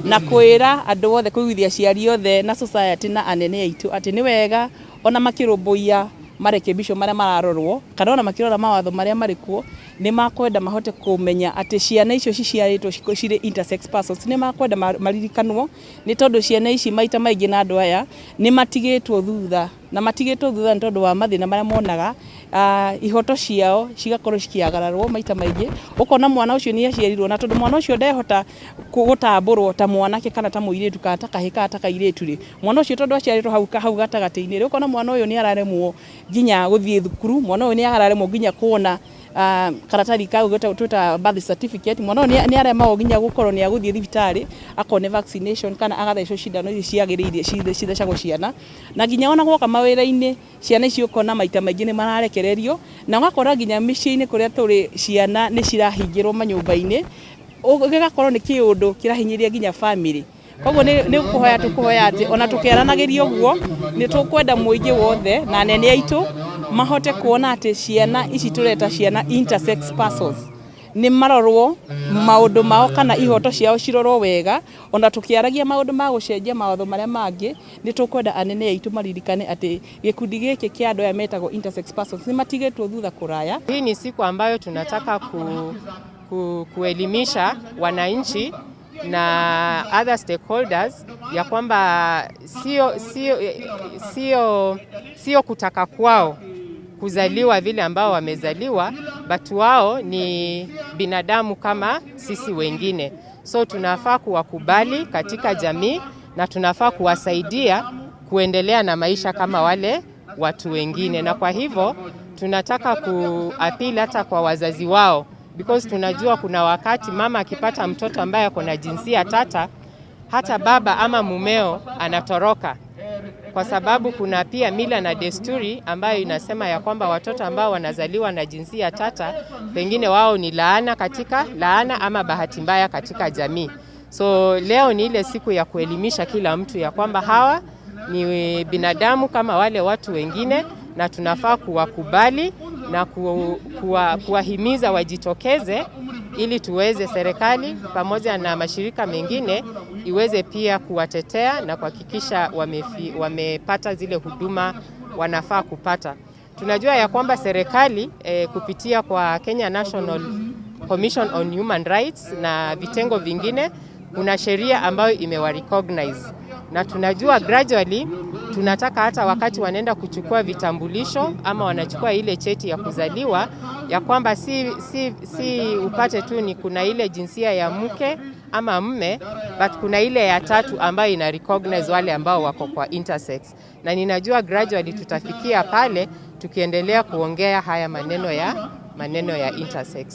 Na kwĩra andũ othe, kũiguithia aciari othe na society na anene aitũ atĩ nĩ wega ona makĩrũmbũiya marekebisho marĩa mararorwo kana ona makĩrora mawatho marĩa marĩ kuo, nĩ makwenda mahote kũmenya atĩ ciana icio ciciarĩtwo cirĩ intersex persons nĩ makwenda maririkanwo, nĩ tondũ ciana ici maita maingĩ na andũ aya nĩ matigĩtwo thutha, na matigĩtwo thutha nĩ tondũ wa mathĩna marĩa monaga, ihoto ciao cigakorwo cikĩagararwo maita maingĩ. Ũkona mwana ũcio nĩ aciarirwo, na tondũ mwana ũcio ndehota gũtambũrwo ta mwanake kana ta mũirĩtu kana ta kahĩ kana ta kairĩtu rĩ, mwana ũcio tondũ aciarĩtwo hau gatagatĩ-inĩ rĩ, ũkona mwana ũyũ nĩ araremwo nginya gũthiĩ thukuru, mwana ũyũ nĩ araremwo nginya kuona karatathi kau twĩtaga birth certificate, mwana ũyũ nĩ aremagwo nginya gũkorwo nĩ agũthiĩ thibitarĩ akone vaccination kana agathecwo cindano ici ciagĩrĩire cithecagwo ciana. Na nginya ona gwoka mawĩra-inĩ, ciana ici ũkona maita maingĩ nĩ mararekererio, na ũgakora nginya mĩciĩ-inĩ kũrĩa tũrĩ ciana nĩ cirahingĩrwo manyũmba-inĩ, gĩgakorwo nĩ kĩũndũ kĩrahinyĩrĩria nginya family. Koguo nĩ kũhoya tũkũhoya atĩ ona tũkĩaranagĩria ũguo, nĩ tũkwenda mũingĩ wothe na anene aitũ mahote kuona atĩ ciana ici tũreta ciana intersex persons nĩ marorwo maũndũ mao kana ihoto ciao cirorwo wega. Ona tũkĩaragia maũndũ ma gũcenjia mawatho marĩa mangĩ, nĩ tũkwenda anene aitũ maririkane atĩ gĩkundi gĩkĩ kĩa andũ aya metagwo intersex persons nĩ matigĩtwo thutha kũraya. Hii ni siku ambayo tunataka kuelimisha wananchi na other stakeholders ya kwamba sio kutaka kwao kuzaliwa vile ambao wamezaliwa, but wao ni binadamu kama sisi wengine. So tunafaa kuwakubali katika jamii na tunafaa kuwasaidia kuendelea na maisha kama wale watu wengine, na kwa hivyo tunataka kuappeal hata kwa wazazi wao, because tunajua kuna wakati mama akipata mtoto ambaye ako na jinsia tata, hata baba ama mumeo anatoroka, kwa sababu kuna pia mila na desturi ambayo inasema ya kwamba watoto ambao wanazaliwa na jinsia tata pengine wao ni laana ama bahati mbaya katika jamii. So leo ni ile siku ya kuelimisha kila mtu ya kwamba hawa ni binadamu kama wale watu wengine na tunafaa kuwakubali na kuwahimiza wajitokeze ili tuweze, serikali pamoja na mashirika mengine iweze pia kuwatetea na kuhakikisha wamepata zile huduma wanafaa kupata. Tunajua ya kwamba serikali kupitia kwa Kenya National Commission on Human Rights na vitengo vingine, kuna sheria ambayo imewa recognize, na tunajua gradually tunataka hata wakati wanaenda kuchukua vitambulisho ama wanachukua ile cheti ya kuzaliwa, ya kwamba si upate tu ni kuna ile jinsia ya mke ama mme, but kuna ile ya tatu ambayo ina recognize wale ambao wako kwa intersex, na ninajua gradually tutafikia pale tukiendelea kuongea haya maneno ya intersex.